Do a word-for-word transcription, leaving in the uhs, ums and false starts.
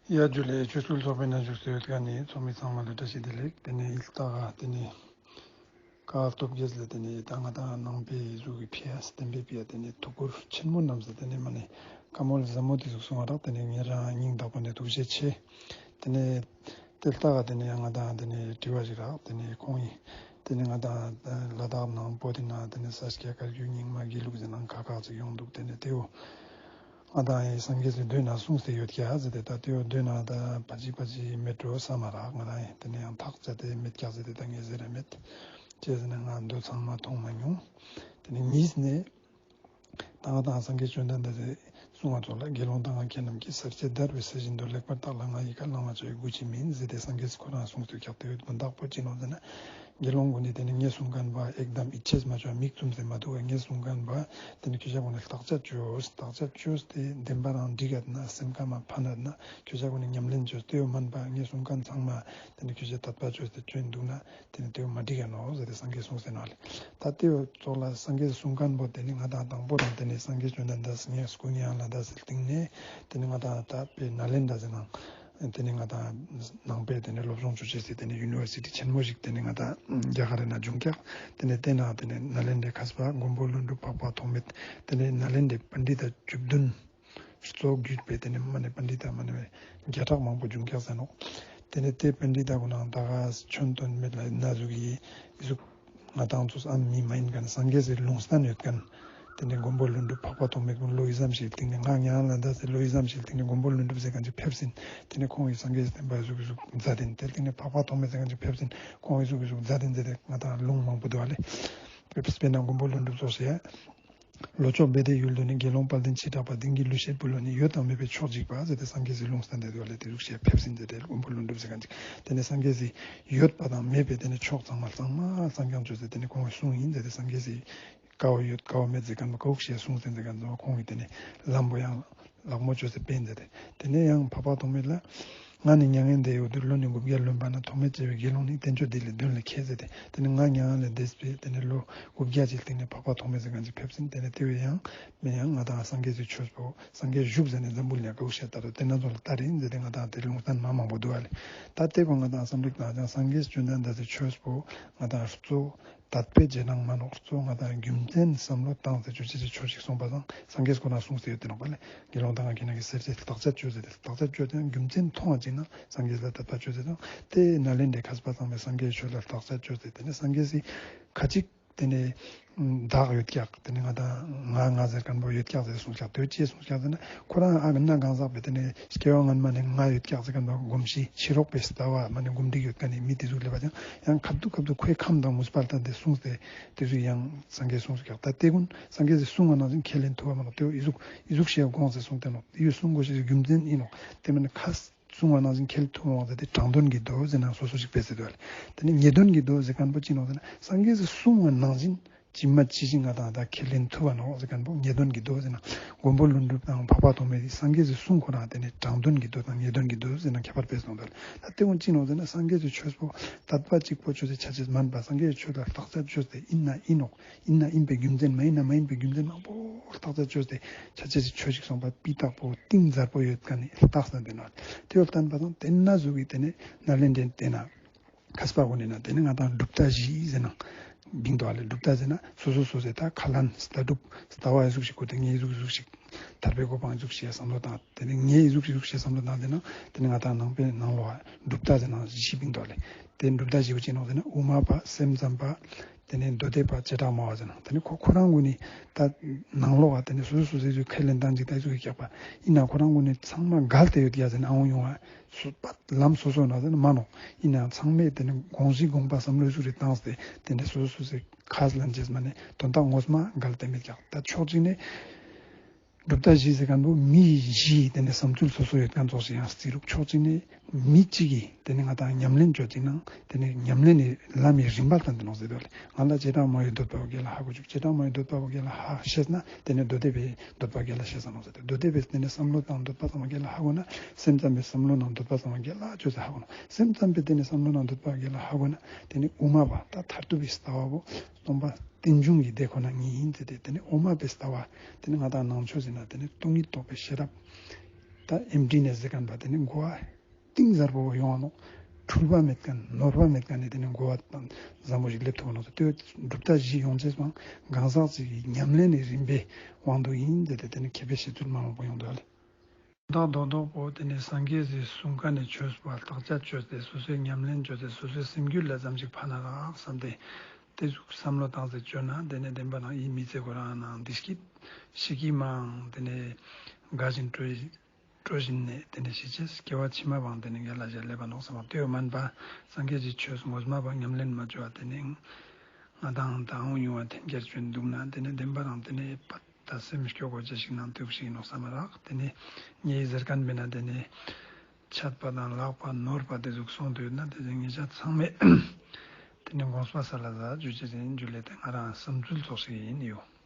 ཡ་ཇུ་ལེ། ཆོས་སྐུལ་ཚོགས་པའི་ནང་བཞུགས་སུ་ཡོད་མཁན་ནི་ཚོགས་མི་ཚང་མ་ལ་བཀྲ་ཤིས་བདེ་ལེགས། དེ་ནས་ཨིལ་ཏ་ག་དེ་ནས་ཀ་སྟོབས་རྒྱལ་ལ་དེ་ནས་ད་ང་དང་ནང་པའི་གཟུགས་ཀྱི་ཕི་ཡ་བསྟན་པའི་ཕི་ཡ་དེ་ནས་ཐུགས་ཁུར་ཆེན་མོ་གནང་སྟེ་དེ་ནས་མ་ནས་བཀའ་མོལ་ཟབ་མོ་དེ་ཟུག་གསུང་བ་རག། དེ་ནས་ངེད་རང་སྙིང་ཐག་པ་ནས་ཐུགས་རྗེ་ཆེ། དེ་ནས་དེ་ལྟ་ག་དེ་ནས་ང་དང་དེ་ནས་དྲི་བ་ཞིག་རག། དེ་ནས་ཁོང་ཡིན་དེ་ནས་ང་དང་ལ་དྭགས་ནང་བོད་དེ་ནང་དེ་ནས་ས་སྐྱ་བཀའ་བརྒྱུད་རྙིང་མ་དགེ་ལུགས་ཟེར་ནང་ཁག་ཁག་ཅིག་ཡོང་འདུག། དེ་ནས་དེའོ་ང་དང་ཡི་སངས་རྒྱས་སི་མདོའི་ནང་གསུངས་ཏེ་ཡོད་ཀྱག་ཟེར་ཏེ། ད་དེའོ་མདོའི་ནང་ད་ཕ་ཅི་ཕ་ཅི་མེད་འགྲོ་བསམ་མ་རག། ང་དང་ཡི་དེ་ནས་ཡང་ཐག་བཅད་དེ་མེད་ཀྱག་ཟེར་ཏེ་ད་ངས་ཟེར་ར་མེད། ཅི་ཟེར་ན་ང་མདོ་ཚང་མ་མཐོང་མ་མྱོང་། དེ་ནས་གཉིས་ནས་ད་ང་དང་སངས་རྒྱས་བཅོམ་ལྡན་འདས་སི་གསུང་བ་ཚོ་ལ། དགེ་སློང་དག་ང་ཁྱེད་རྣམས་ཀྱིས། ས་བཅད་བརྡར་བའི་ས་བཞིན་དུ། ལེགས་པར་བརྟགས་ལ་ང་ཡི་བཀའ། བླང་བར་བྱ་བའི་མགུ་ཅིས་མིན་ཟེར་ཏེ་སངས་རྒྱས་ཁོ་རང་གསུངས་ཏེ་ཡོད་ཀྱག། དེ་ཡོད་མདོ་དག་པོ་ཅི་ནོག་ཟེར་ན། དགེ་སློང་ཀུན་ནི་དེ་ནི་ངས་གསུང་མཁན་པོ་ཨེག་དམ་ཡིད་ཆེས་མ་བྱོ་མིག་བཙུམས་ཏེ་མ་འདུག་པ། ངས་གསུང་མཁན་པོ་དེ་ནི་ཁྱོ་ཞ་ཀུན་ནི་བརྟག་དཔྱད་བཅོས། བརྟག་དཔྱད་བཅོས་ཏེ་བདེན་པ་རང་འགྲིག་ག་ན་སེམས་ཁ་མ་ཕན་ན་ཁྱོ་ཞ་ཀུན་ནི་ཉམས་ལེན་བཅོས་ཏེ། དེ་ཡོད་མན་པ་ངས་གསུང་མཁན་ཚང་མ་དེ་ནི་ཁྱོ་ཞ་དད་པ་བཅོས་ཏེ་བཅོས་འདུག་ན་དེ་ནི་དེ་ཡོད་མ་འགྲིག་ག་ནོག་ཟེར་ཏེ་སངས་རྒྱས་གསུངས་ཟེར་ནོག་ལེ། ད་དེ་ཡོད་ཚོགས་ལ་སངས་རྒྱས་གསུང་མཁན་པོ་དེ་ནི་ང་དང་དང་པོ་རང་དེ་ནི་སངས་རྒྱས་བཅོམ་ལྡན་འདས་ངས་སྐུ་མྱ་ངན་ལས་འདས་སི་སྟིང་ནས་དེ་ནི་ང་དང་ད་པའི་ནཱ་ལེནྡྲ་ཟེར་ནང་དེ་ནས་ང་དང་ནང་པའི་དེ་ནས་སློབ་སྦྱོང་བཅོ་ཅེས་སི་དེ་ནས་ཡུ་ནི་བར་སི་ཊི་ཆེན་མོ་ཞིག་དེ་ནས་ང་དང་རྒྱ་གར་རི་ན་བྱུང་ཀྱག། དེ་ནས་དེ་ན་དེ་ནས་ནཱ་ལེནྡྲའི་མཁས་པ་མགོན་པོ་ཀླུ་སྒྲུབ་འཕགས་པ་ཐོགས་མེད། དེ་ནས་ནཱ་ལེནྡྲའི་པཎྜི་ཏ་བཅུ་བདུན་གཙོ་བརྒྱུད་པའི་དེ་ནས་མ་ནས་པཎྜི་ཏ་མ་ནས་བརྒྱ་ཕྲག་མང་པོ་བྱུང་ཀྱག་ཟེར་ནོག། དེ་ནས་དེ་པཎྜི་ཏ་ཀུན་ནང་ད་ག་ཆོས་དོན་མེད་ལ་ན་ཟུག་གི་ཨི་ཟུག་ང་དང་ཚོ་ཨ་མི་མ་ཡིན་མཁན་སངས་རྒྱས་སི་ལུང་བསྟན་ཡོད་མཁན། དེ་ནས་མགོན་པོ་ཀླུ་སྒྲུབ་འཕགས་པ་ཐོགས་མེད་ཀུན་བློ་ཡི་ཙམ་ཞིག་སྟེང་ནས་ང་མྱ་ངན་ལས་འདས་སི་བློ་ཡི་ཙམ་ཞིག་སྟེང་ནས་མགོན་པོ་ཀླུ་སྒྲུབ་ཟེར་མཁན་ཅིག་ཕེབས་ཟིན། དེ་ནས་ཁོང་ཡི་སངས་རྒྱས་སི་བསྟན་པ་ཟུག་ཟུག་མཛད་དེན། དེ་སྟེང་ནས་འཕགས་པ་ཐོགས་མེད་ཟེར་མཁན་ཅིག་ཕེབས་ཟིན། ཁོང་ཡི་ཟུག་ཟུག་མཛད་དེན་ཟེར་ཏེ་ང་དང་ལུང་མང་པོ་འདུག་ཨ་ལེ། དཔེར་ན་མགོན་པོ་ཀླུ་སྒྲུབ་ཚོགས་ཟེར་ཡ། ལྷོ་ཕྱོགས་བེ་ཏའི་ཡུལ་དུ་ནི། དགེ་སློང་དཔལ་ལྡན་བྱེ་བྲག་པ། དེང་གི་ལུས་བཤད་པུ་ལོ་ནི། ཡོད་དང་མེད་པའི་ཕྱོགས་འཇིག་པ་ཟེར་ཏེ་སངས་རྒྱས་སི་ལུང་བསྟན་དེ་འདུག་ཨ་ལེ། དེ་ཟུག་ཞིག་ཕེབས་ཟིན་ཟེར་ཏེ་མགོན་པོ་ཀླུ་སྒྲུབ་ཟེར་མཁན་ཅིག། དེ་ནས་སངས་རྒྱས་སི་ཡོད་པ་དང་མེད་པའི་དེ་ནས་ཕྱོགས་ཚང་མ་ཚང་མ་སངས་རྒྱས་བཅོས་ཟེར་དེ་ནས་ཁོང་གི་གསུང་ཡིན་ཟེར་ཏེ་སངས་རྒྱས་སི་ཀ་བོ་ཡོད་ཀ་བོ་མེད་ཟེར་མཁན་པོ་ཀ་བོ་ཞིག་གསུང་ཟིན་ཟེར་མཁན་ཚང་མ་ཁོང་གི་དེ་ནས་ལམ་པོ་ཡང་ལག་མོ་བཅོས་ཏེ་བསྟན་ཟེར་ཏེ། དེ་ནས་ཡང་འཕགས་པ་ཐོགས་མེད་ལ། ང་ནི་མྱ་ངན་འདས་ཡོད་དུས། ལོ་ནི་དགུ་བརྒྱ་ལོན་པ་ན། ཐོགས་མེད་ཅེས་པའི་དགེ་སློང་ནི། བསྟན་བཅོས་འདི་ལས་དོན་ལ་མཁས་ཟེར་ཏེ། དེ་ནས་ང་མྱ་ངན་ལས་འདས་པའི་དེ་ནས་ལོ་དགུ་བརྒྱ་ཅིག་སྟེང་ནས་འཕགས་པ་ཐོགས་མེད་ཟེར་མཁན་ཅིག་ཕེབས་ཟིན། དེ་ནས་དེ་བས་ཡང་མེད་ཡང་ང་དང་སངས་རྒྱས་སི་ཆོས་པོ་སངས་རྒྱས་བཞུགས་ཟེར་ནས་འཛམ་བུ་གླིང་ཀ་བོ་ཞིག་ལྟ་རུ་དེ་ན་ཚོ་ལ་ལྟ་རིན་ཟེར་ཏེ་ང་དང་དེ་ལུང་བསྟན་མ་མང་པོ་འདུག་ཨ་ལེ། ད་དེ་བོ་ང་དང་བསམ་གླུ་བཏང་ཅང་སངས་རྒྱས་བཅོམ་ལྡན་འདས་སི་ཆོས་པོ་ང་དང་གཙོ་དད་པའི་རྗེས་གནང་མ་ནོག། གཙོ་ང་དང་རྒྱུ་མཚན་བསམ་བློ་བཏང་སྟེ་བཅོ་ཅེས་སི་ཆོས་ཤིག་གསུངས་པ་དང་སངས་རྒྱས་ཁོ་ན་གསུངས་ཏེ་ཡོད་དེ་ནོག་པ་ལེ། དགེ་སློང་དག་ང་ཁྱེད་རྣམས་ཀྱིས་ཟེར་ཏེ་བརྟག་དཔྱད་བཅོས་ཟེར་ཏེ་བརྟག་དཔྱད་བཅོས་ཏེ་རྒྱུ་མཚན་མཐོང་བ་ཅིག་ན་སངས་རྒྱས་ལ་དད་པ་བཅོས་ཟེར་དང་དེ་ནཱ་ལེནྡྲའི་མཁས་པ་ཚང་མས་སངས་རྒྱས་ཆོས་ལ་བརྟག་དཔྱད་བཅོས་ཏེ་དེ་ནས་སངས་རྒྱས་སི་ཁ་ཅིག་དེ་ནས་བདག་ཡོད་ཀྱག། དེ་ནས་ང་དང་ང་ང་ཟེར་མཁན་པོ་ཡོད་ཀྱག་ཟེར་གསུངས་ཀྱག། དེ་ཅི་གསུངས་ཀྱག་ཟེར་ན་ཁོ་རང་ཨ་གི་ན་གང་ཟག་པས་དེ་ནས་སྐྱེ་བ་སྔན་མ་ནས་ང་ཡོད་ཀྱག་ཟེར་མཁན་པོ་གོམས་གཤིས་ཕྱི་རོལ་པའི་ལྟ་བ་མ་ནས་གོམས་འདྲིས་ཡོད་མཁན་ནི་མི་དེ་ཟུག་ལེབ་པ་ཅང་ཡང་ཁ་ཐུག་ཁ་ཐུག་ཁོའི་ཁམས་དང་མུས་པ་ལྟ་དེ་གསུངས་ཏེ་དེ་ཟུག་ཡང་སངས་རྒྱས་གསུངས་ཀྱག། ད་དེ་ཀུན་སངས་རྒྱས་སི་གསུང་བ་ནང་བཞིན་ཁས་ལེན་ཐུབ་པ་མ་ནོག། དེ་ཨི་ཟུག་ཨི་ཟུག་ཞེས་དགོངས་ཟེར་གསུངས་ཏེ་ནོག། ཨི་གསུང་དགོས་ཤེས་སི་རྒྱུ་མཚན་ཨིན་ནོག། དེ་མ་ནས་ཁ་གསུང་བ་ནང་བཞིན་ཁས་ཐུབ་འོང་ཟེར་ཏེ་དྲང་དོན་གྱི་མདོ་ཟེར་ན་སོ་སོ་ཞིག་ཕེབས་ཟེར་དུས་ལེ། དེ་ནས་ངེས་དོན་གྱི་མདོ་ཟེར་མཁན་པོ་ཅི་ནོག་ཟེར་ན་སངས་རྒྱས་སི་གསུང་བ་ནང་བཞིན་ཇི་མ་ཇི་བཞིན་ང་དང་ད་ཁས་ལེན་ཐུབ་པ་ནོག་ཟེར་མཁན་པོ་ངེས་དོན་གྱི་མདོ་ཟེར་ན་མགོན་པོ་ཀླུ་སྒྲུབ་དང་འཕགས་པ་ཐོགས་མེད་དེ་སངས་རྒྱས་སི་གསུང་ཁོ་རང་དེ་ནས་དྲང་དོན་གྱི་མདོ་དང་ངེས་དོན་གྱི་མདོ་ཟེར་ན་ཁྱད་པར་ཕེ་སོང་དུ་ལེ། ད་དེ་ཀུན་ཅི་ནོག་ཟེར་ན་སངས་རྒྱས་སི་ཆོས་པོ་དད་པ་གཅིག་པོ་ཅོས་ཏེ་ཆ་ཅེས་མན་པ་སངས་རྒྱས་སི་ཆོས་ལ་བརྟག་དཔྱད་བཅོས་ཏེ་ཨིན་ན་ཨིན་ནོག། ཨིན་ན་ཨིན་པའི་རྒྱུ་མཚན་མ་ཨིན་ན་མ་ཨིན་པའི་རྒྱུ་མཚན་མང་པོ་བརྟག་དཔྱད་བཅོས་ཏེ་ཆ་ཅེས་སི་ཆོས་ཤིག་སོང་པ་སྤུས་དག་པོ་གཏིང་ཟབ་པོ་ཡོད་མཁན་ནི་བརྟག་ས་དེ་ནོག། དེ་བོ་བསྟན་པ་དང་དེ་ན་ཟུག་གི་དེ་ནས་ནཱ་ལེནྡྲའི་དེ་ན་མཁས་པ་ཀུན་ནི་ན་དེ་ནས་ང་དང་གྲུབ་མཐའ་བཞི་ཟེར་ན་བིང་དོ་ཨ་ལེ། གྲུབ་མཐའ་ཟེར་ན་སོ་སོ་སོ་སོའི་ད་ཁས་ལེན་ལྟ་གྲུབ་ལྟ་བ་ཨི་ཟུག་ཞིག་ཁུར་ཏེ་ངས་ཨི་ཟུག་ཨི་ཟུག་ཞིག་ཐར་པའི་གོ་འཕང་ཨི་ཟུག་ཞིག་བསམ་བློ་བཏང་དེ་ནས་ངས་ཨི་ཟུག་ཨི་ཟུག་ཞིག་བསམ་བློ་བཏང་དེ་ན་དེ་ནས་ང་དང་ནང་པའི་ནང་ལོགས་གྲུབ་མཐའ་ཟེར་ན་བཞི་བིང་དོ་ཨ་ལེ། དེ་གྲུབ་མཐའ་བཞི་བོ་ཅི་ནོག་ཟེར་ན་དབུ་མ་པ་སེམས་ཙམ་པ། དེ་ནས་མདོ་སྡེ་པ་བྱེ་བྲག་སྨྲ་བ་ཟེར་ན་དེ་ནས་ཁོ་ཁོ་རང་ཀུན་ནི་ད་ནང་ལོགས་ཀ་དེ་ནས་སོ་སོ་སོ་སོའི་ཁས་ལེན་བཏང་ཅིག་ད་ཨི་ཟུག་གི་ཀྱག་པ་ཨིན་ན་ཁོ་རང་ཀུན་ནི་ཚང་མ་འགལ་ཏེ་ཡོད་ཀྱག་ཟེར་ན་ཨང་ཡོང་བ་སུ་པ་ལམ་སོ་སོ་ན་ཟེར་ན་མ་ནོག། ཨིན་ན་ཚང་མས་དེ་ནས་དགོངས་གཞི་དགོངས་པ་བསམ་བློ་ཨི་ཟུག་རེ་བཏང་སྟེ་དེ་ནས་སོ་སོ་སོ་སོའི་ཁས་ལེན་ཅེས་མ་ནས་དོན་དག་ངོ་མ་འགལ་ཏེ་མེད་ཀྱག། ད་ཕྱོགས་གཅིག་ནས་གྲུབ་མཐའ་བཞི་ཟེར་མཁན་པོ་མི་བཞི་དེ་ནས་བསམ་ཚུལ་སོ་སོ་ཡོད་མཁན་ཙོགས་ཤིག་ཡང་རྩི་རུག། ཕྱོགས་གཅིག་ནས་མི་གཅིག་གིས་དེ་ནས་ང་དང་ཉམས་ལེན་བཅོ་ཅིག་ནང་དེ་ནས་ཉམས་ལེན་ནི་ལམ་མི་རིམ་པ་ལྟན་དུ་ནོག་ཟེར་དོ་ལེ། ང་ལ་བྱེ་བྲག་སྨྲ་བའི་འདོད་པ་བོ་རྒྱལ་ལ་ཧ་གོ་བཅུག། བྱེ་བྲག་སྨྲ་བའི་འདོད་པ་བོ་རྒྱལ་ལ་ཧ་ཤེས་ན་དེ་ནས་མདོ་སྡེ་པའི་འདོད་པ་རྒྱལ་ལ་ཤེས་ས་ནོག་ཟེར་དོ། མདོ་སྡེ་པའི་དེ་ནས་བསམ་བློ་དང་འདོད་པ་ཚང་མ་རྒྱལ་ལ་ཧ་གོ་ན་སེམས་ཙམ་པའི་བསམ་བློ་ནང་འདོད་པ་ཚང་མ་རྒྱལ་ལ་བཅོས་ཏེ་ཧ་གོ་ནོག། སེམས་ཙམ་པའི་དེ་ནས་བསམ་བློ་ནང་འདོད་པ་རྒྱལ་ལ་ཧ་གོ་ན་དེ་ནས་དབུ་མ་པ་ད་མཐར་ཐུག་པའི་ལྟ་བ་བོ་སྟོང་པ་རྟེན་འབྱུང་གི་དེ་ཁོ་ན་ཉིད་ཡིན་ཟེར་ཏེ་དེ་ནས་དབུ་མ་པའི་ལྟ་བ་དེ་ནས་ང་དང་ནང་ཆོས་ཟེར་ན་དེ་ནས་སྟོང་ཉིད་རྟོགས་པའི་ཤེས་རབ་ ད་ཨེམ་ཊི་ནེས་ཟེར་ཁན་པ་དེ་ནི་གོ་བ་གཏིང་ཟབ་པོ་ཡོང་བ་ནོག་འཁྲུལ་པ་མེད་ཁན་ནོར་བ་མེད་ཁན་ནི་དེ་ནི་གོ་བ་དང་བཟང་པོ་ཞིག་སླེབས་ཐུབ་ནོག་དེ་གྲུབ་མཐའ་བཞི་ཡོང་ཅེས་མང་གང་ཟག་ཅིག་གི་ཉམས་ལེན་ནི་རིམ་པའི་དབང་དུ་ཡིན་ཟེར་ཏེ་དེ་ནི་མཁས་པའི་བཤད་ཚུལ་མང་པོ་ཡོང་འདུག་ལེ། དོན་དག་རྡོག་རྡོག་པོ་དེ་ནི་སངས་རྒྱས་སི་གསུང་ཁན་ནི་ཆོས་པ་བརྟག་དཔྱད་བཅོས་ཏེ་སོ་སོའི་ཉམས་ལེན་བཅོས་ཏེ་སོ་སོའི་སེམས་རྒྱུད་ལ་ཙམ་ཞིག་ཕན་ན་རག་བསམ་སྟེ་དེ་ཟུག་བསམ་བློ་བཏང་སྟེ་བཅོས་ན་དེ་ནི་བདེན་པ་དང་ཡིད་མི་ཚེ་ཁོ་རང་ནང་བདེ་སྐྱིད་ཤིག་གི་མང་དེ་ནི་དགའ་བཞིན་སྤྲོ་སྤྲོ་བཞིན་ནས་དེ་ནི་ཤི་ཅེས་སྐྱེ་བ་ཕྱི་མ་བའང་དེ་ནི་ཡར་ལ་ཞལ་སླེབས་པ་ནོག་བསམ་པ་དེ་ཡོད་མན་པ་སངས་རྒྱས་ཀྱི་ཆོས་ངོ་མ་པ་ཉམས་ལེན་མ་བཅོ་བ་དེ་ནི་ང་དང་དང་ཡོང་བ་འཐེན་འཁྱེར་བཅོས་འདུག་ན་དེ་ནི་བདེན་པ་དང་དེ་ནི་པ། ད་སེམས་སྐྱོ་དགོས་ཅེས་ཤིག་ནང་ཐུག་ཞིག་ཡིན་ནོག་བསམ་མ་རག་དེ་ནི་ངའི་ཟེར་ཁན་མེད་ན་དེ་ནི་ཆད་པ་དང་ལག་པ་ནོར་བ་དེ་ཟུག་སོང་དུས་ན་དེ་ཟུག་ངེད་ཅག་ཚང་མས་དེ་ནི་དགོངས་པ་ས་ལ་ཟ་ཇུ་ཅེས་ཡིན་ཇུ་ལེ་དེ་ང་རང་བསམ་ཚུལ་ཙོགས་ཤིག་ཡིན་ཡོད།